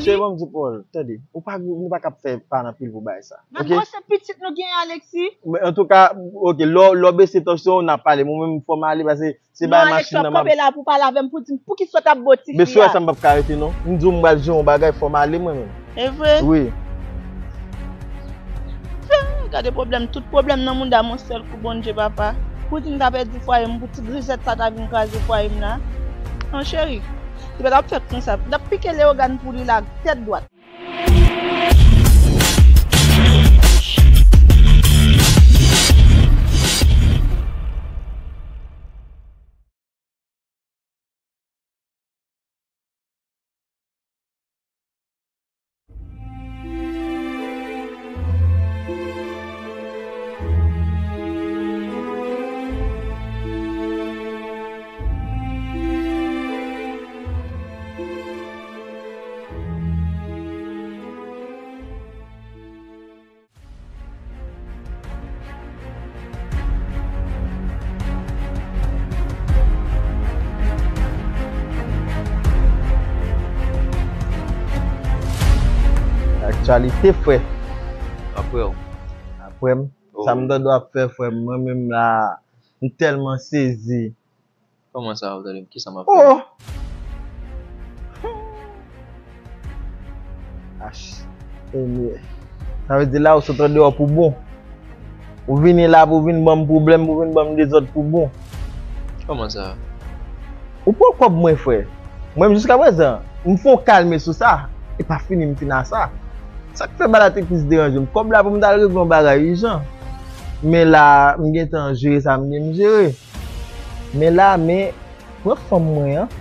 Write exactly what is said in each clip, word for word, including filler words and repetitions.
Alexis. Tande, ban m di w pawòl, tande. Ou pa, nou pa ka ap fè pa nan pil pou bagay sa. Gad gwosè pitit nou genyen, Alexis. Men antouka, oke, lè w, lè w bese tansyon w, n a pale. Mwen menm, fò m ale, paske se bagay machin nan m ap. Non, Alexis, w ap kanpe la pou pale avè m, pou di m poukisa w t ap bo tifi a. Mesye, sa m p ap ka rete, non. M di w m pral jere yon bagay, fò m ale, mwen menm. E vre? Wi. Gade pwoblèm, tout pwoblèm nan mouda m yon sèl kou, Bondye papa. Pou di m ta pèdi fwaye m, pou ti grizèt sa ta vin kraze fwaye m la. Non, cheri, li pa t ap fèt konsa. Li t ap pike Leyogàn pou li la, tèt dwat. Aktyalite, frè. Apre w. Apre m. Oh. Sa m tande w ap fè, frè m, mwen menm la, m tèlman sezi. Kòman sa, ou tande m? Kisa m ap fè? Oh! Ach, Enye. Sa vle di la ou sot andeyò pou bon. Ou vini la pou vin ban m pwoblèm, pou vin ban m dezòd pou bon. Kòman sa? Ou pran kòb mwen, frè. Mwen menm jiska prezan, m fè yon kalme sou sa. E pa fini m fin a sa. Sa k fè bagay la te plis deranje m? Kòb la pou m t al regle yon bagay ijan. Men la, m gentan jere sa m gen m jere. Men la, men, pran fanm mwen an.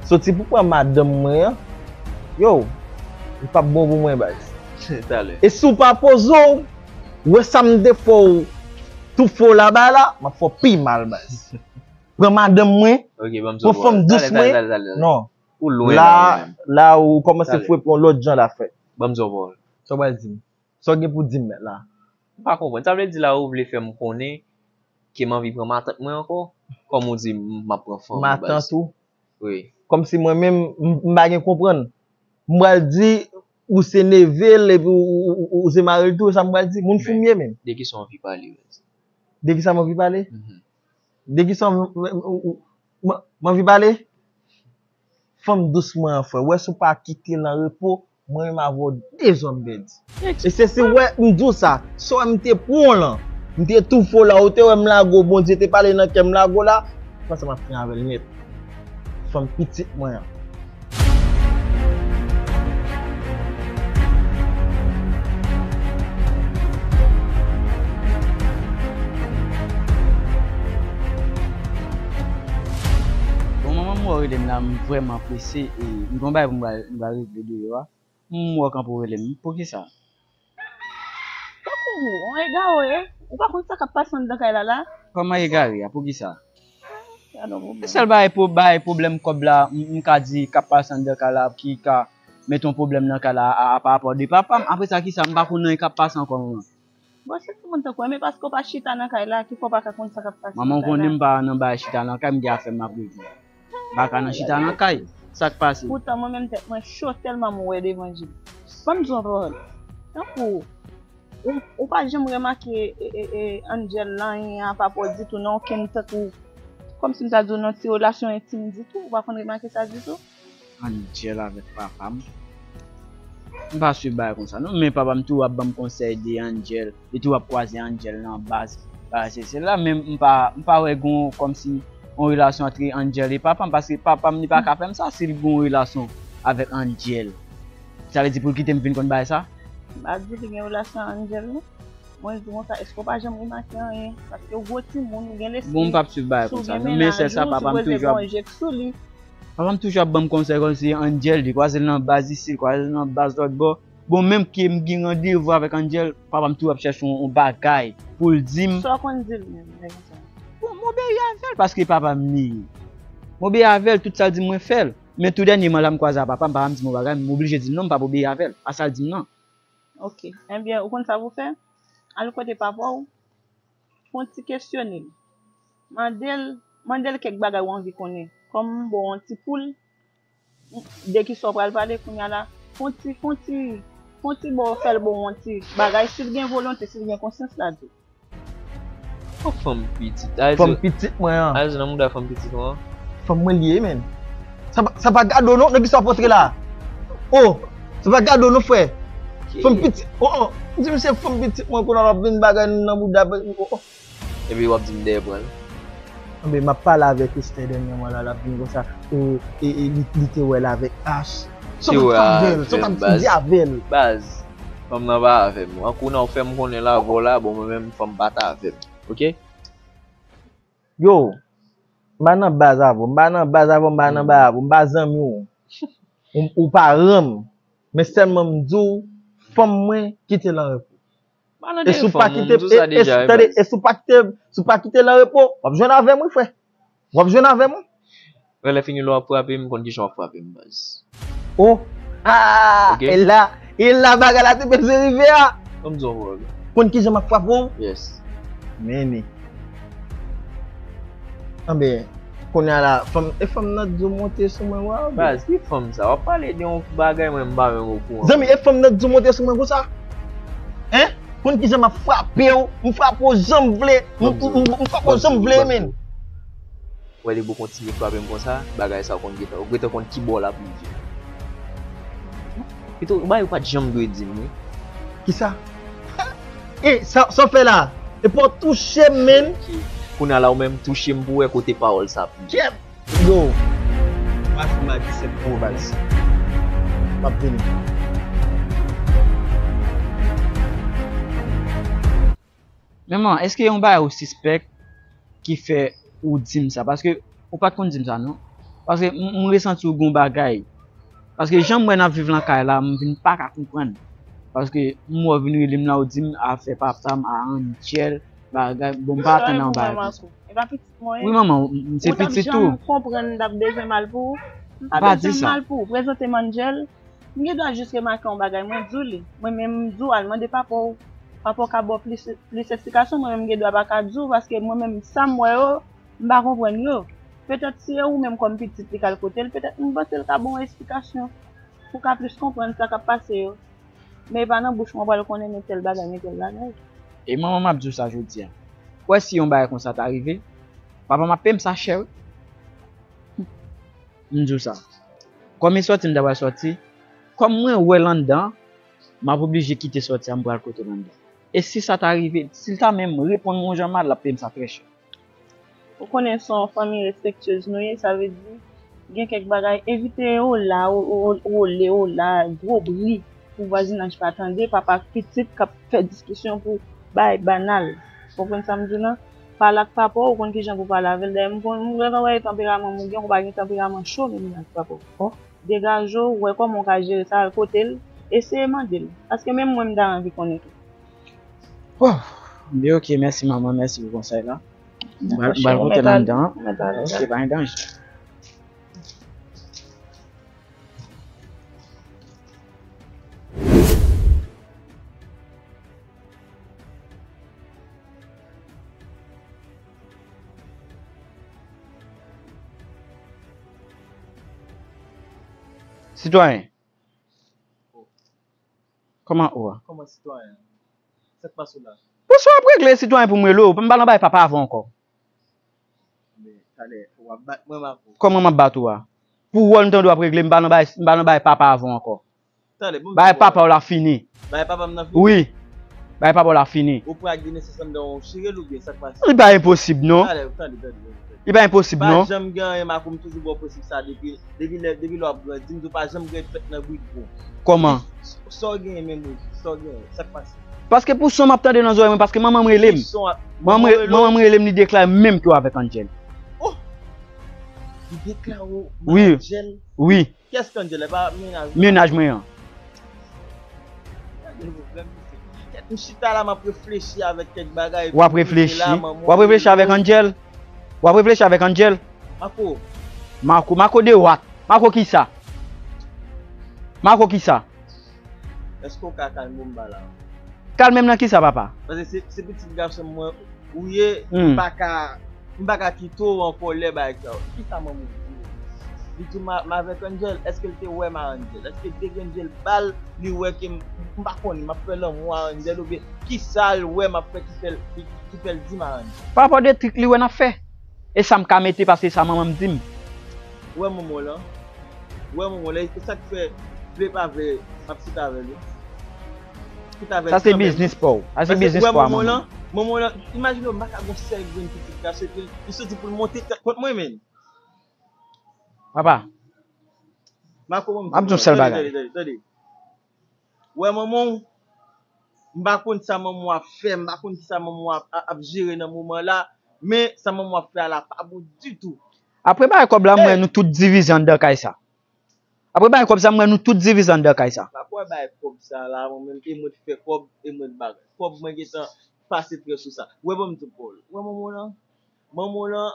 Soti pou pran madanm mwen an. Yo, li p ap bon pou mwen, baz. Talè. E si w pa poze w, wè sa m te fè w, tout fè w la bay la, m ap fè w pi mal, baz. Pran madanm mwen, pran fanm dous mwen. Non. Ou lwen la, ou menm. La, ou kòmanse frape yon lòt jan la, frè. Ban m di yon pawòl. Sa w pral di m? Sa w gen pou di m la? M pa konprann. Sa vle di la ou vle fè m konnen ke m anvi pran matant mwen ankò? Kòm ou di m, m ap pran fanm, baz. Matant ou? Wi. Kòmsi mwen menm, m, m pa gen konprann. M pral di, ou se neve l, epi ou, ou, ou, ou se mari l tou, e sa m pral di? Moun fou m ye menm. De kisa w anvi pale, baz? De kisa m anvi pale? Mhm. De kisa m, m, m, m, m anvi pale? Fanm dous mwen an, frè. Wè si w pa kite l an repo, mwen menm avè w de zòn pèdi. E se, se wè m di w sa, si w wè m te pran w lan, m te toufe w la, ou te wè m lage w, Bondye te pale nan kè m lage w la, m panse m ap fini avè l nèt. Fanm pitit mwen an. Bon, manman m wè w rele m la, m vrèman prese, e m gen yon bagay pou m pral, m pral regle deyò a. M wè w kanpe w rele m. Poukisa? Tankou yon egare, ou pa konn sa k ap pase anndan kay la la? Kòman egare a? Poukisa? Gade yon pwoblèm. Sèl bagay, pwo-, bagay pwoblèm kòb la, m, m ka di k ap pase anndan kay la, ki ka mete yon pwoblèm nan kay la, a, a, pa rapò de papa m. Apre sa, kisa? M pa konn anyen k ap pase ankò, manman. Bon, se timoun tankou w, men paske w pa chita nan kay la, ki fè w pa ka konn sa k ap pase nan kay la. Manman, w konnen m pa nan bagay chita nan kay, m gen afè m ap regle. M pa ka nan chita nan kay. Sa k pase? Poutan mwen menm tèt mwen cho tèlman m wè devan je m. Ban m di w yon pawòl. Tankou, ou, ou pa janm remake, e, e, e, Angel lan, anyen a pa pò ditou nan okenn, tankou, kòmsi m ta di w nan ti relasyon entim ditou, ou pa konn remake sa ditou? Angel avèk papa m. M pa swiv bagay konsa non, men papa m toujou ap ban m konsèy de Angel, li toujou ap kwaze Angel nan baz, bagay se sela, men m pa, m pa wè gon kòmsi yon relasyon antre Angel e papa m, paske papa m li pa ka fè m sa si l gon relasyon avèk Angel. Sa vle di pou l kite m vin konn bagay sa? M pa di li gen relasyon ak Angel non. Mwen di konsa, èske w pa janm remake anyen? Paske w gwo timoun, ou gen lespri. Bon, m p ap swiv bagay konsa non, men sèl sa, papa m toujou ap, papa m toujou ap ban m konsèy kòmsi Angel, li kwaze l nan baz isi, li kwaze l nan baz lòt bò. Bon, menm ke m gen randevou avèk Angel, papa m toujou ap chèche yon, yon bagay pou l di m. Sa w konn di l menm, lè konsa? Bon, m obeyi avè l, paske papa m li ye. M obeyi avè l, tout sa l di m, mwen fè l. Men tou dènyèman la, m kwaze a papa m, papa m di m yon bagay, m oblije di l non, m p ap obeyi avè l a sa l di m nan. Ok. Ebyen, ou konn sa pou w fè? Al kote papa w, fè yon ti kesyone l. Mande l, mande l kèk bagay w anvi konnen. Kòm m ba w yon ti poul, de kisa w pral pale kounye a la? Fon ti, fon ti, fon ti bò, fè l bon yon ti bagay. Si l gen volonte, si l gen konsyans, l a di w. Yon fanm pitit. Fanm pitit mwen an. Al di nan mouda fanm pitit mwen an. Fanm mwen li ye, menn. Sa pa, sa pa gado non, nan ki sa w ap antre la? Oh, sa pa gado non, frè. Fanm pitit. Oh, oh. M di misye fanm pitit mwen, kounye a l ap vin bagay nan mouda, oh, oh. Epi w ap di m dèyè pran l. Anben, m ap pale avèk Esther dènyèman la, l ap vin konsa, e, e, e li, li te wè l avèk Ash. Te wè avè m, baz. Baz, fanm nan pa avè m. An kounye a w fè m konnen la, vòlè, bon, mwen menm, fanm pa t avè m. Oke? Yo, m pa nan baz avè w, m pa nan baz avè w, m pa nan baz avè w, m pa zanmi w. Ou, ou pa ranm. Men sèlman m di w, fanm mwen, kite l an repo. E si w pa kite, e, e, tande, e si w pa kite, si w pa kite l an repo, w ap jwenn avè m, wi, frè. W ap jwenn avè m, wi. Frè, lè fini lè w ap frape m, m konn kijan w ap frape m, baz. Oh! Ah! Oke? E la, e la bagay la te bezwen rive a. Ban m di w yon bagay. Konn kijan m ap frape w? Yes. Men ni. Anben, kounye a la, fanm, e fanm nan t di w monte sou mwen, wa. Baz, ki fanm sa? W ap pale de yon bagay mwen m pa menm okouran. Zanmi, e fanm nan t di w monte sou mwen konsa? Hein? Konn kijan m ap frape w? M frape w jan m vle. M, m, m, m frape w jan m vle, menn. Wè, depi w kontinye frape m konsa, bagay sa w konn gentan, w gentan konn ki bò l ap rive. Pito, bagay ou pa t janm dwe di m, wi. Kisa? E, sa, sa w fè la? Epi w touche m, menn. Kounye a la, ou menm touche m pou wè kote pawòl sa ap mennen. Yo! Mache m a disèt pou w, baz. M ap vini. Men man, èske yon bagay ou sispèk ki fè ou di m sa? Paske ou pa t konn di m sa, non. Paske m, m resanti w gon bagay. Paske jan m wè n ap viv lan kay la, m vin pa ka konprann. Paske m wè w vin rele m la, ou di m afè papa m a Angel, bagay, bon, m pa atann nan yon bagay konsa. E pa pitit mwen ye. Wi, manman, m, m se pitit ou. Ou t ap janm konprann m t ap bezwen mal pou ou? M pa bezwen mal pou ou. Prezante m Angel. M gen dwa jis remake yon bagay, mwen di w li. Mwen menm, m di w al mande papa w. Papa w ka ba w plis, plis eksplikasyon, mwen menm, m gen dwa pa ka di w, paske mwen menm, sa m wè yo, m pa konprann yo. Petèt si e ou menm kòm pitit li k al kote l, petèt m panse l ka ba w yon eksplikasyon pou w ka plis konprann sa k ap pase yo. Men e pa nan bouch mwen w pral konnen men tèl bagay, men tèl bagay. E manman m ap di w sa jodi a. Ou wè si yon bagay konsa ta rive, papa m ap peye m sa chè, wi. M di w sa. Kòm e sòti m ta pral sòti, kòm mwen wè l anndan, m ap oblije kite sòti a, m pral kote l anndan. E si sa ta rive, si l ta menm reponn mwen yon jan mal, l ap peye m sa trè chè. Ou konnen se yon fanmi respektyez nou ye, sa vle di, gen kèk bagay, evite ola, o-, o-, ole, ola, gwo bri, pou vwazinaj pa tande, papa ak pitit k ap fè diskisyon pou bagay banal. Ou konprann sa m di w lan? Pale ak papa w, ou konn kijan pou pale avè l. Dayè, m konn, m gentan wè tanperaman m ou gen, ou pa gen tanperaman cho menm jan ak papa w. Degaje w, wè kòman w ka jere sa, al kote l, eseye mande l. Paske menm mwen, m ta anvi konnen tou. Bon, byen, oke, mèsi manman, mèsi pou konsèy la. M pral, m pral kote l anndan. Oke, pa gen danje. Sitwayen. Kòman ou a? Kòman sitwayen? Sa k pase w la? Pou sa w ap regle sitwayen pou m rele w, m pa nan bay papa avè w ankò. Men, talè, w ap bat mwen, Mako. Kòman m ap bat ou a? Pou wòl m tande w ap regle, m pa nan bay, m pa nan bay papa avè w ankò. Talè, bon, bay papa w la fini. Bay papa m nan fini? Wi. Bay papa w la fini. Ou pral gen nesans anndan yon chirel oubyen sa k pase? Li pa enposib, non. Talè, tande, tande, tande, tande. Li pa enposib, non. Pa janm gen anyen, Mako, m toujou ba w prensip sa depi, depi lè, depi lè w ap grandi, m di w pa janm gen fèt nan bri gwo. Kòman? Sa w genyen menm, wi, sa w genyen, sa k pase? Paske pou son m ap tande nan zòrèy mwen, paske manman m rele m. Manman m re-, manman m rele m, li deklare menm ke w avèk Angel. Oh! Li deklare w avèk Angel? Wi. Kiyès ki Angel? E pa mennaj mwen? Mennaj mwen an. Gade pwoblèm misye. Kèt, m chita la, m ap reflechi avèk kèk bagay. W ap reflechi? W ap reflechi avèk Angel? W ap reflechi avèk Angel? Mako. Mako, Mako de wat? Mako kisa? Mako kisa? Èske w ka kalme w m ba la? Kalme m nan kisa, papa? Paske se, se pitit gason mwen ou ye, m pa ka, m pa ka kite w an kòlè bagay sa yo. Kisa manman w di w? Li di m a- m avèk Angel, èske l te wè m a Angel? Èske l te gen Angel ba l, li wè ke m, m pa konnen, m ap fè lanmou a Angel oubyen kisa l wè m ap fè ki fè l, ki, ki fè l di m a Angel? Pa rapò de trik li wè n ap fè. E sa m ka mete paske sa manman m di m. Ou wè manman w lan? Ou wè manman w lan? E sa k fè vle pa vle m ap chita avè l wi. Chita avè l kanmenm. Sa se biznis pa w. Sa se biznis pa w a manman. Manman w lan, imajine w, m pa ka gon sèl grenn pitit kache epi li soti pou l monte tèt kont mwen, menn. Papa, m ap di yon sèl bagay. Tande, tande, tande. Ou wè manman w, m pa konn sa manman w ap fè, m pa konn kisa manman w ap, ap jere nan moman la, men sa manman w ap fè a la pa bon ditou. Apre bagay kòb la, m wè nou tout divize anndan kay sa. Apre bagay kòb sa, m wè nou tout divize anndan kay sa. M ap wè bagay kòb sa la, mwen menm, e mwen t fè kòb, e mwen t bagay. Kòb mwen gentan pase trè sou sa. Ou wè, ban m di w, Paul. Ou wè manman w lan? Manman w lan,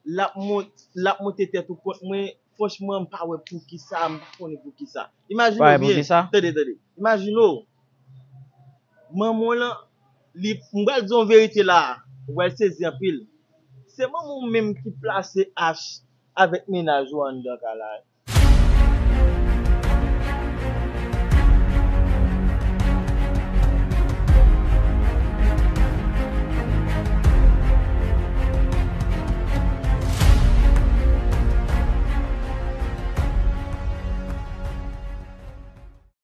l ap mont, l ap monte tèt ou kont mwen. Franchman, m pa wè poukisa, m pa konnen poukisa. Imajine w byen. Tande, tande. Imajine w. Manman w lan, li, m pral di yon verite la, ou pral sezi anpil. Se manman w menm ki plase H avèk mennaj ou anndan kay la.